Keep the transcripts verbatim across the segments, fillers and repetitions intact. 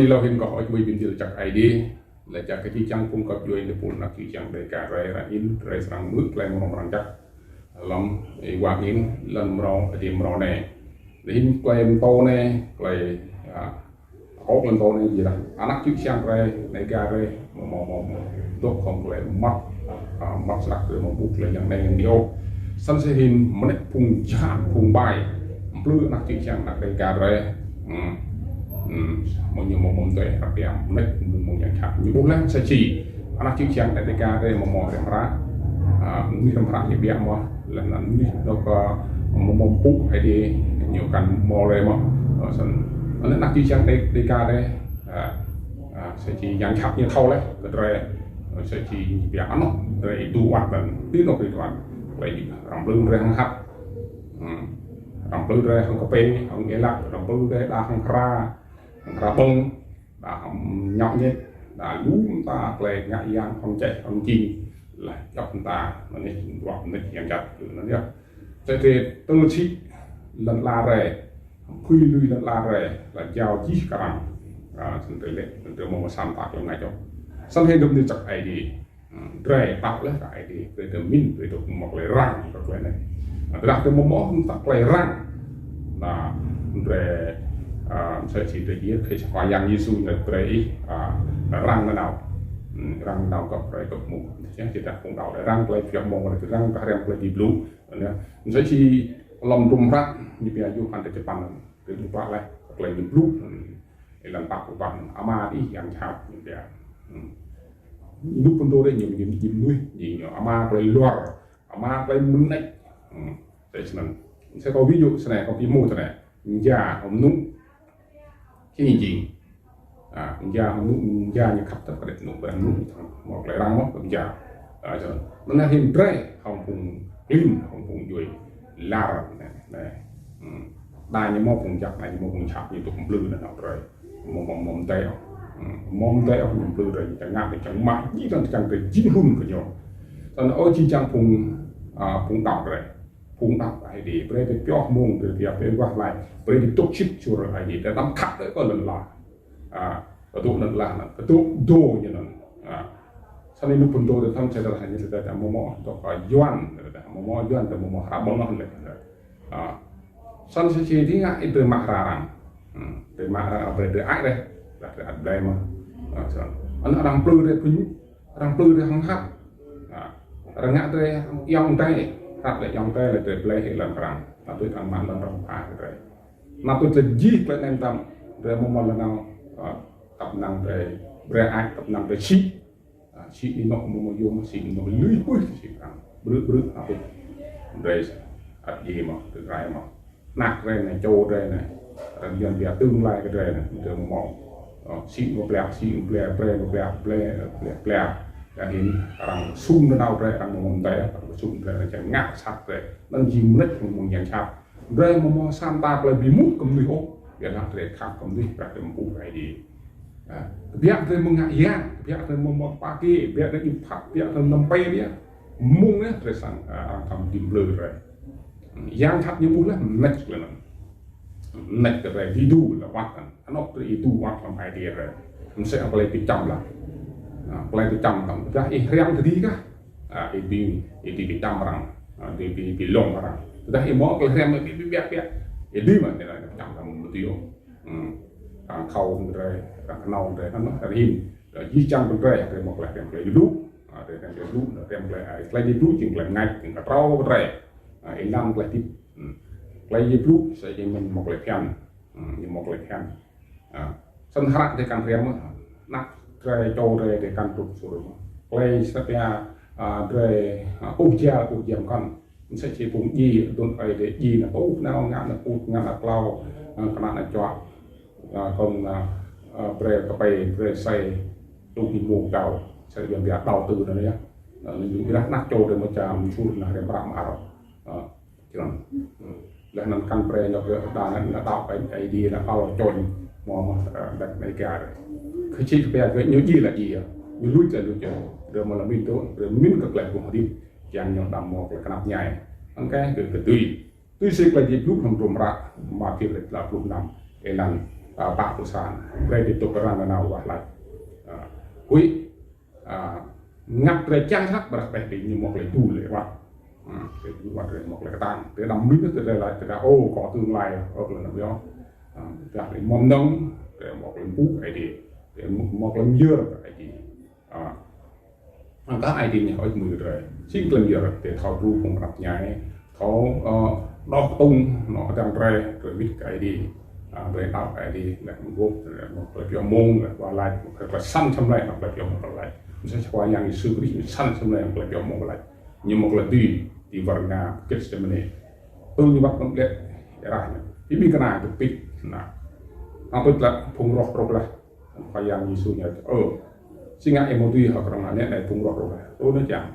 Êlâo hĭn kâo ăt mui bi mdĭl jăk Aê Diê, leh jăk kơ jih jang phung găp djuê, êpul anak jih jang Dega drei, arăng in, drei srăng hmư̆ klei mrâo mrang jăk hlăm êwa angĭn, lăn mrâo, adiê mrâo anei. Leh hĭn klei mtô anei, klei, ah, akŏ klei mtô anei jih lah. Anak jih jang drei, Dega drei, mâo, mâo, mâo, mâo dôk hŏng klei mmăt, ah, mmăt snăk, drei amâo ƀuh klei yang anei yang dih ôh. Snăn sĭt hĭn mnêč phung jhat, phung ƀai, mplư anak jih jang anak Dega drei. Hmm. Hmm. Mâo ñu mâo mâo mdei hrăp yang mnêč mâo mâo yang jhat. Ñu ƀuh leh msĕ si anak jih jang anak Dega drei mâo mâo hriăm hră. Ah, mnuih hriăm hră ñu ƀiă mơh, leh anăn mnuih dôk, ah, mâo mâo mpŭ Aê Diê ñu kăn mâo leh mơh. Ah, snăn. Anăn anak jih jang Dega drei, ah, ah, msĕ si yang jhat ñu thâo leh kơ drei. Ah, msĕ si ñu ƀiă anôk drei êdu awăt anăn. Ti anôk êdu awăt. Klei arăng mplư drei hŏng hăt. Hmm. Arăng mplư drei hŏng kpei, hŏng êlăk, arăng mplư drei đa hŏng hra, hra ƀơ̆ng, đa hŏng ñŏk ñĕt, đa lu mta klei ngă yang hŏng čeh hŏng čing, leh djăp mta, anăn yơh, dua mnêč yang jhat, anăn yơh. Msĕ si tơl čhĭ lăn ala drei, phưi lui lăn ala drei, leh jao jih kơ arăng. Ah, snăn drei lĕ, snăn drei mâo mâo sa mta klei ngă jhat. Snăn hĭn dôk ni jăk Aê Diê. Hmm, drei tăp leh kơ Aê Diê, drei tơ mĭn, drei tơ mâo klei răng kơ klei anei. Ah, drei tơ mâo mâo mta klei răng. Anăn, drei, ah, msĕ si drei djiê, Khua Yang Yêsu ñu lač brei ih, ah, răng nanao. Hmm, răng nanao kơ drei tơ mâo. Ya, čiăng phung đăo drei răng klei pioh mâo, drei răng kơ hriăm klei Diê blŭ. Ya, msĕ si hlăm hdruôm hră, ñu pia Yôhan kdrêč sa păn, drei ƀuh leh, klei ñu blŭ. Hmm. Êlan pă pluh pă, ama ih yang jhat, ñu pia. Hmm. Ñu phŭn dô drei ñu, ñu, ñu mnuih, ñu, ñu ama klei luar, ama klei mnêč. Hmm. Msĕ snăn. Msĕ kâo ví dụ snei, kâo bi mâo snei. Mja, hŏng mnŭ. Čing jing. Ah, mja, hŏng mnŭ, mja ñu khăp tăp kơ drei mnŭ, ƀiădah mnŭ, mâo klei răng mơh, mja. Ah, snăn. Anăn hĭn drei, hŏng phung klin, hŏng phung djuê. Lar, anei, anei. Hmm. Đa ñu mâo phung jăk, đa ñu mâo phung jhat, ñu dôk mplư nanao drei. Mâo, mâo, mâo mdei ôh. Hmm. Mâo mdei ôh, ñu mplư drei, čiăng ngă, čiăng mă, jih dŏng čiăng drei jing hlŭn kơ ñu. Snăn ơ jih jang phung, ah, phung đăo drei. Phung đăo Aê Diê, brei drei pioh mông, drei pioh, brei wah lač, brei drei dôk sĭt suôr Aê Diê, drei đăm khăp drei kơ lăn ala. Ah, kơ dôk lăn ala anăn, kơ dôk dô ñu anăn. Ah. Snăn ñu phŭn dô drei thăm sĭt drei hŏng ñu drei mâo mâo, dôk kơ Yuăn, drei mâo mâo Yuăn, drei mâo mâo hră ƀơ̆ng anăn leh. Ah. Snăn si si dih ngă ih drei mă hra arăng. Hmm, drei mă hra arăng, brei drei ai leh. Leh drei ăt blei mơh. Ah, snăn. Anăn arăng mplư drei phŭn, arăng mplư drei hŏng hăt. Ah. Arăng ngă drei ayŏng adei. Hrăp leh ayŏng adei leh drei blei hĕ lăn arăng. Năp tuč arăng mă lăn arăng pha kơ drei. Năp tuč drei jih klei anei mtam. Drei mâo mâo lăn anăn, ah, tăp năng drei, brei ai tăp năng drei sĭ. Ah, sĭ anôk mâo mâo yuôm, sĭ anôk lui pui, sĭ arăng. Brư̆, brư̆, ah, brei ăt djiê mơh, drei rai mơh. Anak drei anei, čô drei anei. Arăng yuăn pia tương lai kơ drei anei, drei mâo mâo. Ah, sĭ mâo pliă, sĭ mâo pliă, brei mâo pliă, pliă, pliă, pliă. Leh hĭn arăng sum nanao drei, arăng mâo mâo mdei, arăng sum drei, arăng čiăng ngă sat drei. Anăn jing mnêč mơ̆ng yang jhat. Drei mâo mâo sa mta klei bi mŭt kơ mnuih ôh, ƀiădah drei khăp kơ mnuih, ƀiădah drei mpŭ Aê Diê. Ah, ƀiădah drei mâo ngă yang, ƀiădah drei mâo mâo kpă kê, ƀiădah drei ih phat, ƀiădah drei năm pê ƀiă. Mông anei drei srăng, ah, arăng kăm bi mplư drei. Yang jhat ñu ƀuh leh, mnêč klei anăn. Mnêč kơ drei êdu leh awăt anăn. Anôk drei êdu awăt hlăm Aê Diê drei. Msĕ klei bi čăm lah. Ah, klei bi čăm tăm. Dah ih hriăm kơ dih kah. Ah, ih bi, ih bi, bi čăm arăng. Ah, bi, bi, bi lông arăng. Dah ih mâo klei hriăm bi, bi, bi, bi. Ih bi mă, ih bi čăm arăng mdih ôh. Hmm. Arăng thâo kơ drei, arăng knhâo kơ drei, anăn, arăng hĭn. Dah jih jang kơ drei, drei mâo klei hriăm klei blŭ. Ah, drei hriăm klei blŭ, drei hriăm klei, ah, klei blŭ, jing klei mngač, jing ktrâo kơ drei. Ah, ih lăng klei hdĭp. Hmm. Klei blŭ, sa jing mâo klei bhiăn. Hmm, ñu mâo klei bhiăn. Ah, snăn hră drei kăn hriăm mơh. Anak drei čô drei, drei kăn dôk suôr mơh. Klei sa pia, ah, drei, ah, ƀuh jia, ƀuh jia mkăn. Msĕ si phung djiê, dŭn ai drei djiê nao tuh nao ngă nao pŭt ngă nao klâo, ah, knă nao čuă. Ah, kơ, ah, ah, brei kpei, brei asei, tuh ñu mâo đăo. Sa yuăn pia đăo tơ anăn yơh. Ah, ñu ƀiădah anak čô drei mâo čăm suôr nao hriăm hră mơar. Ah, Snăn. Leh anăn kăn brei ñu kơ đa anăn đăo Aê Diê, đăo čuôn, mâo mơh, eh, dak Amêrika. Kơ čih pia kơ ñu djiê leh djiê. Ñu luč leh luč. Drei mâo leh mĭn tơ, drei mĭn kơ klei phung hdĭp. Čiăng ñu đăm mâo klei knap mñai. Anăn kơ, kơ, kơ tui. Tui si klei Diê blŭ hlăm hdruôm hră Mathiơ kdrêč tlâo pluh năm, êlan Pă pulsan. Brei ti tŭk arăng nanao wah lač. Huĭ, ngă drei čiăng snăk ƀiădah teh ti ñu mâo klei dŭl leh wah. Klei dŭl wah drei mâo klei ktang. Drei đăm mĭn drei lač drei, ô, có tương lai, ơ, klei anăn yơh. Drei mâo mnơ̆ng, drei mâo klei mpŭ Aê Diê. Drei mâo klei myơr Aê Diê. Anăn kơ Aê Diê ñu ơi mui drei. Sĭt klei myơr drei thâo đru phung mrăp ñai. Thâo, ơ, đoh tung, nŏ hdăng drei, drei wĭt kơ Aê Diê. Drei đăo kơ Aê Diê, leh mgôp, leh mâo klei pioh mông, leh wah lač, mâo klei săn săm leh, mâo klei pioh mông wah lač. Msĕ si Khua Yang Yêsu Krist, ñu săn săm leh, mâo klei pioh mông wah lač. Ñu mâo klei dưi, ti war ngă, Gêtsêmanê. Tơl ñu wăt mơ̆ng leh, êrah ñu. Bi bi kna tŭ pĭt, nah. Tơl pĭt leh, phung roh truh leh. Khua Yang Yêsu ñu, ơ, si ngă ih mâo dưi hŏng arăng anei, anei phung roh truh leh. Ơ, anăn čiăng.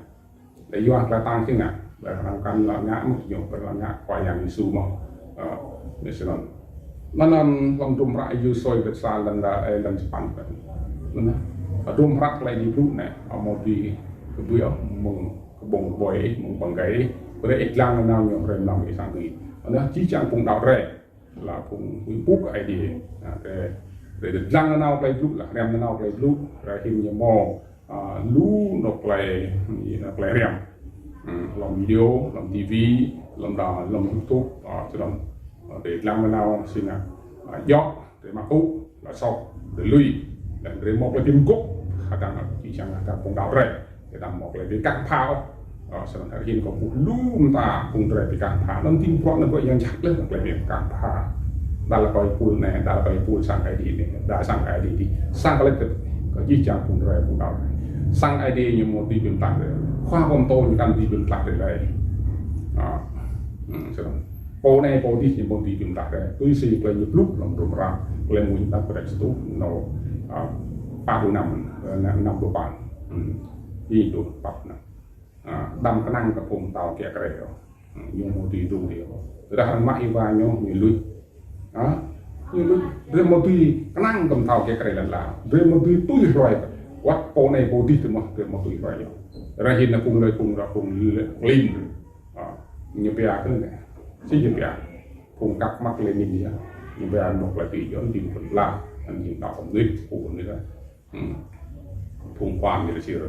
Leh yua klei ktang si ngă, leh arăng kăn lŏ ngă mơh ñu, kăn lŏ ngă Khua Yang Yêsu mơh. Ơ, msĕ snăn. Anăn hlăm hdruôm hră Yêsu bĕt sa lăn đa, ê, lăn sa păn. Anăn, hdruôm hră klei Aê Diê blŭ anei, amâo dưi kbưi ôh, mơ̆ng kƀông kƀoi, mơ̆ng ƀăng êgei. Brei ih dlăng nanao ñu, brei mlam ih sang dưi. Anăn jih jang phung đăo drei. Leh phung huĭ mpŭ kơ Aê Diê. Nah, drei, drei dlăng nanao klei blŭ, leh hriăm nanao klei blŭ, drei hĭn ñu mâo, a, lu anôk klei, anôk klei hriăm. Hmm, hlăm video, hlăm ti vi, hlăm đa, hlăm YouTube, a, snăn. A, drei dlăng nanao si ngă, a, djŏ, drei mă tŭ, leh soh, drei lui, leh drei mâo klei bi mguôp, hdơ̆ng jih jang hdơ̆ng phung đăo drei. Drei đăm mâo klei bi kah mbha ôh. Ơ, snăn hruê anei kâo ƀuh lu mta phung drei bi kah mbha. Anăn dĭng bruă anăn bruă yang jhat leh klei bi kah mbha. Đa leh kơ êpul anei, đa leh kơ êpul sang Aê Diê anei, đa sang Aê Diê dih. Sang klei tơ, kơ jih jang phung drei phung đăo. Sang Aê Diê ñu mâo dưi bi mtlaih drei. Khua pô mtô ñu kăn dưi bi mtlaih drei lei. Ơ, hmm, snăn. Pô anei pô dih ñu mâo dưi bi mtlaih drei. Tui si klei ñu blŭ hlăm hdruôm hră, Klei Mmuñ Hđăp kdrêč sa êtuh, nŏ, ơ, pă pluh năm, ơ, năm pluh pă. Hmm. Êtuh pă pluh năm. A, đăm knang kơ phung mtao kiă kriê ôh. Hmm, ñu mâo dưi đru dih ôh. Tơdah arăng mă êwa ñu, ñu luč. A, ñu luč. Drei mâo dưi knang kơ mtao kiă kriê lăn ala. Drei mâo dưi tui hluê. Wăt pô anei pô dih tơ mơh, drei mâo tui hluê ñu. Drei hĭn anăn phung lei phung ra phung lei klin. A, ñu pia kơ anei. Si ñu pia. Phung kăk măk lei mĭn ya. Ñu pia mâo klei tui Yuăn, tui phung la. Anăn ñu đăo kơ mnuih, phung mnuih. Hmm. Phung khua mnuih sir.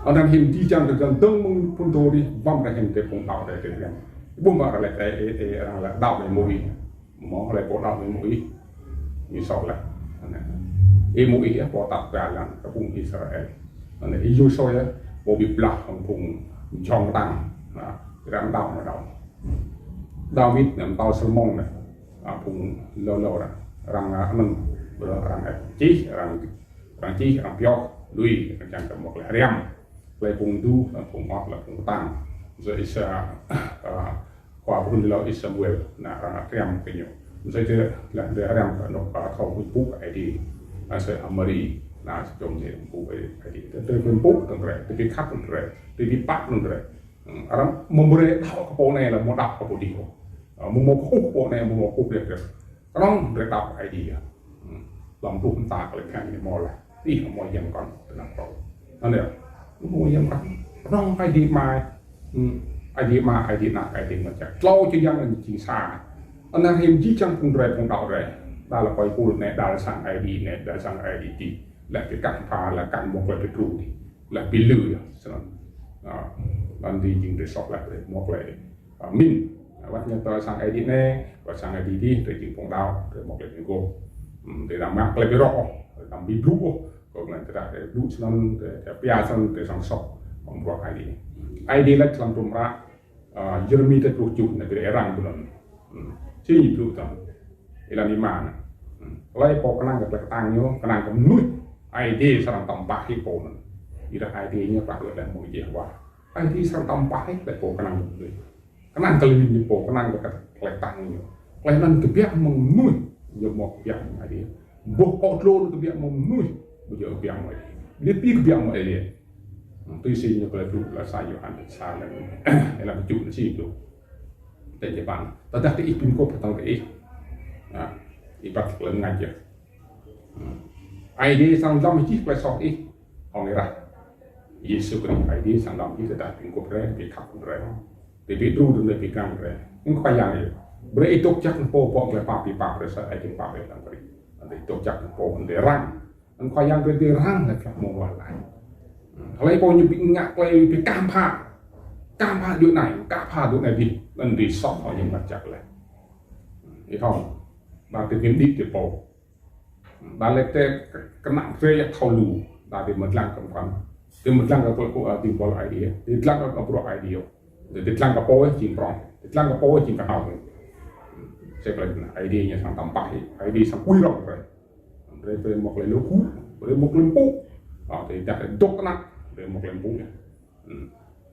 Anăn hĭn jih jang drei dơ̆ng mơ̆ng phŭn dô dih, ƀăm drei hĭn drei phung đăo drei drei hriăm. Ƀuh mă arăng lač, ê, ê, ê, arăng lač đăo drei mơ̆ng ih. Mâo lač pô đăo drei mơ̆ng ih. Ñu soh leh. Anăn. Ih mơ̆ng ih, ơ, pô tăp kơ lăn, kơ phung Israel. Anăn, ih Yôsuê, ơ, pô bi blah hŏng phung jhŏng ktang. Nah, arăng đăo mă đăo. Dawid, anăn mtao Salômôn anăn. A, phung lŏ lŏ arăng. Arăng, a, anăn, arăng, a, čih, arăng, arăng čih, arăng pioh, lui, arăng čiăng kơ mâo klei hriăm. Klei phung dŭ, phung mâo, klei phung ktang. Msĕ si, a, khua pô hưn lŏ Y-Samuel, nah, arăng hriăm kơ ñu. Msĕ si, leh, leh hriăm kơ anôk, a, thâo huĭ mpŭ Aê Diê. Msĕ si Mari, nah, si čŏng si mpŭ Aê Diê. Tơ, tơ huĭ mpŭ tơ̆ng drei, tơ bi khăp tơ̆ng drei, tơ bi pap tơ̆ng drei. Hmm, arăng mâo brei đăo kơ pô anei leh mâo đăo kơ pô dih. A, mâo mâo kkuh pô anei, mâo mâo kkuh drei. Knŏng drei đăo Aê Diê. Hmm, hlăm pluh mta klei bhiăn ñu mâo leh. Ih mâo yang kăn tơnap kâo. Anei, mâo yang kăn. Knŏng Aê Diê Ama. Hmm, Aê Diê Ama, Aê Diê Anak, Aê Diê Mngăt Jăk. Tlâo čô yang anăn jing sa. Anăn hĭn jih jang phung drei, phung đăo drei. Đa leh kơ êpul anei, đa leh sang Aê Diê anei, đa leh sang Aê Diê dih. Leh bi kah mbha, leh kăn mâo klei bi đru dih. Leh bi lui yơh, snăn. A, anăn dih jing drei soh leh drei mâo klei. A, mĭn. A, wăt ñu tơ sang Aê Diê anei, wăt sang Aê Diê dih, drei jing phung đăo, drei mâo klei bi mguôp. Hmm, drei đăm ngă klei bi roh ôh, drei đăm bi blŭ ôh. Kơ klei tơdah drei blŭ snăn, drei, drei pia snăn, drei srăng soh. Hŏng bruă Aê Diê. Aê Diê lač hlăm hdruôm hră, a, Yêrêmi kdrêč pluh kjuh, anăn drei răng ƀuôn anăn. Hmm. Si ñu blŭ tăm. Êlan êma anăn. Hmm. Hlei pô knang kơ klei ktang ñu, knang kơ mnuih. Aê Diê srăng tăm pah hĕ pô anăn. Êdah Aê Diê ñu pah leh mơ̆ng Yêhôwa. Aê Diê srăng tăm pah hĕ hlei pô knang kơ mnuih. Knang kơ lĭn ñu pô, knang kơ klei ktang ñu. Klei anăn kbiă mơ̆ng mnuih, ñu mâo kbiă mơ̆ng Aê Diê. Boh kŏ dlô anăn kbiă mơ̆ng mnuih, ƀu djŏ kbiă mơ̆ng Aê Diê. Leh bi kbiă mơ̆ng Aê Diê. Hmm, tui si ñu klei blŭ leh sa Yôhan sa leh. Êlan kjuh anăn si blŭ. Tơdah ih bi mguôp ktang kơ ih. Nah, ih păt klei mngač yơh. Hmm. Aê Diê srăng lăm jih klei soh ih. Hŏng êrah Yêsu Krist Aê Diê srăng lăm jih tơdah bi mguôp drei, bi khăp drei. Drei bi đru drei, bi kăng drei. Ơ Khua Yang ih. Brei ih dôk jăk pô pŏk klei pap bi pap drei sa ai jing pap ih lăm Krist. Drei dôk jăk pô drei răng. Anăn Khua Yang drei, drei răng leh kơ mâo wah lač. Hlei pô ñu bi ngă klei bi kăm pha. Kăm pha djuê anei, kăm pha djuê anei bi. Anăn drei soh hŏng Yang Mngăt Jăk leh. Ih hŏng. Ba drei bi mđĭ drei pô. Ba leh drei knă drei thâo lu. Ba drei mdlăng kơ mkăn. Drei mdlăng kơ klei kơ, a, dĭng buăl Aê Diê. Drei dlăng kơ bruă Aê Diê. Drei dlăng kơ pô jing prŏng. Drei dlăng kơ pô jing knhâo. Sĭt klei anăn Aê Diê ñu srăng tăm pah ih. Aê Diê srăng kui rŏng drei. Drei, drei mâo klei lu ku, drei mâo klei mpŭ. A, drei dah drei dôk knă, drei mâo klei mpŭ.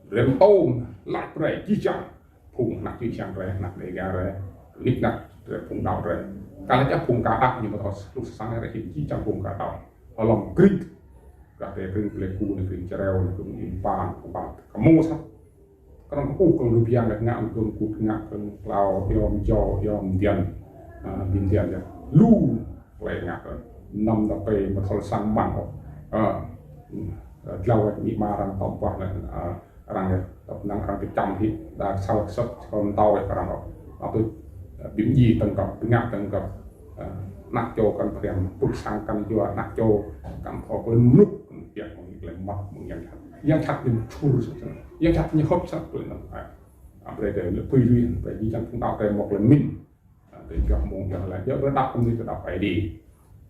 Drei mtô, lač brei, jih jang. Phung anak čư̆ čhiăng drei, anak Dega drei, nik nak drei phung đăo drei. Ka lač ôh phung ka đăo ñu mâo thâo lu sang drei jih jang phung ka đăo. Hlăm krĭng. Ka drei krĭng Pleiku, krĭng Čereo, krĭng Impan, Impan. Kmô sat. Knŏng kkuh kơ lu biang leh ngă kơ kut ngă kơ klao, yom jo, yom dian. A, bi dian ya. Lu klei ngă kơ. Năm dap pei mthol sang mang. A, dlao leh mi ma arăng tŏm pah leh, a, arăng ya. Tăp năng arăng kčăm hĭ, đa ksal ksăp, kơ mtâo leh arăng. Apui, a, bi mdjiê tơ̆ng kăp, bi ngă tơ̆ng kăp. A, anak čô kăn phriăm, pŭk sang kăn jua, anak čô kăn thâo klei mluk, kăn piak mơ̆ng klei măt, mơ̆ng yang jhat. Yang jhat ñu čhur sat. Yang jhat ñu hŏp sat klei anăn. A, brei drei leh pui lui, brei jih jang phung đăo drei mâo klei mĭn. A, drei jăk mơ̆ng yang lač, jăk brei đăo kơ mnuih kơ đăo Aê Diê.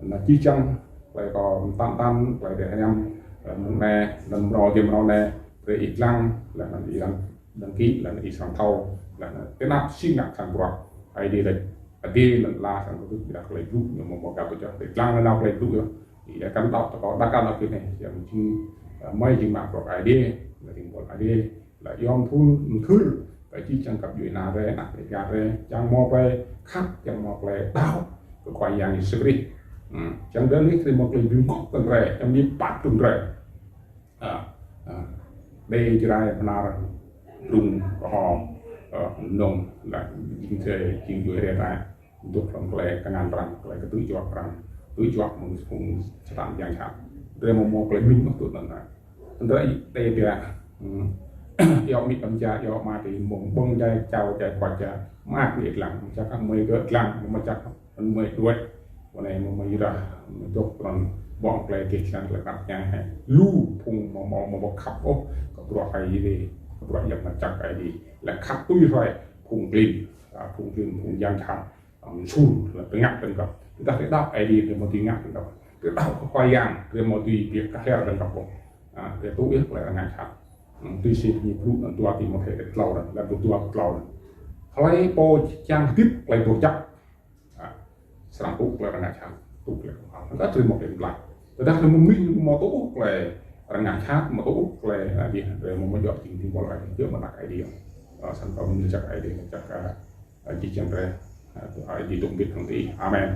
Anăn jih jang, klei kâo mtă mtăn, klei drei hriăm, a, mơ̆ng anei, anăn mrâo drei mrâo anei, brei ih dlăng, leh anăn ih đăng, đăng ký, leh anăn ih srăng thâo, leh anăn ti anăp si ngă sang bruă. Aê Diê lač, Aê Diê lăn ala srăng kơ ƀiădah klei blŭ, ñu mâo mâo găp ƀiădah, drei dlăng leh nao klei blŭ yơh. Ih kăn đăo, tơ kâo đăo kăn ôh kơ anei, yang jing, a, mei jing mă bruă Aê Diê, leh dĭng buăl Aê Diê, leh yom thul, mthul, kơ jih jang găp djuê ana drei, anak drei, ka drei, čiăng mâo klei khăp, čiăng mâo klei đăo kơ Khua Yang Yêsu Krist. Hmm. Čiăng dơ̆ng nik drei mâo klei bi mguôp kơ drei, čiăng bi pap kơ drei. A, a. Dê Jrai Bơnar, Drŭng Kơhom, a, Mnông, leh jing drei, jing djuê hriê ta. Dôk hlăm klei kngan arăng, klei ktư̆ juă arăng, ktư̆ juă mơ̆ng phung Satan yang jhat. Drei mâo mâo klei mĭn mơh tŭ anăn. Drei, drei, drei, hmm. Iŏk mĭt tam ja, iŏk ma ti mông, ƀơ̆ng jai, čao jai, kuat ja, mă mĭt dlăng, mă čăk mơi gơ̆ dlăng, mă čăk mơi đuĕ. Anei mâo mơi dah, mă dôk pran, ƀơ̆ng klei keh čan, klei kăp ñai hĕ. Lu phung mâo mâo mâo khăp ôh, kơ bruă Aê Diê, kơ bruă Yang Mngăt Jăk Aê Diê. Leh khăp tui hruê, phung klin, a, phung klin, phung yang jhat. Ăm, sui, leh bi ngă tơ̆ng kăp. Tơdah drei đăo Aê Diê, drei mâo dưi ngă tơ̆ng kăp. Drei đăo kơ Khua Yang, drei mâo dưi bi kah lĕ tơ̆ng kăp ƀơ̆ng. A, drei tŭ yơh klei arăng ngă jhat. Ăm, tui si ñu blŭ anăn dua Timôthê kdrêč tlâo anăn, leh dua kdrêč tlâo anăn. Hlei pô čiăng hdĭp klei dôk jăk. A, srăng tŭ klei arăng ngă jhat. Tŭ klei kmhal. Tơdah drei mâo klei mtlaih. Tơdah drei mâo mĭn mâo tŭ klei arăng ngă jhat, mâo tŭ klei Aê Diê, drei mâo mâo djŏ jing dĭng buăl Aê Diê, djŏ mơak Aê Diê. A, srăng kơ mĭn jăk Aê Diê, jăk, a, jih jang drei. A, Aê Diê dôk mbĭt hŏng diih. Amen.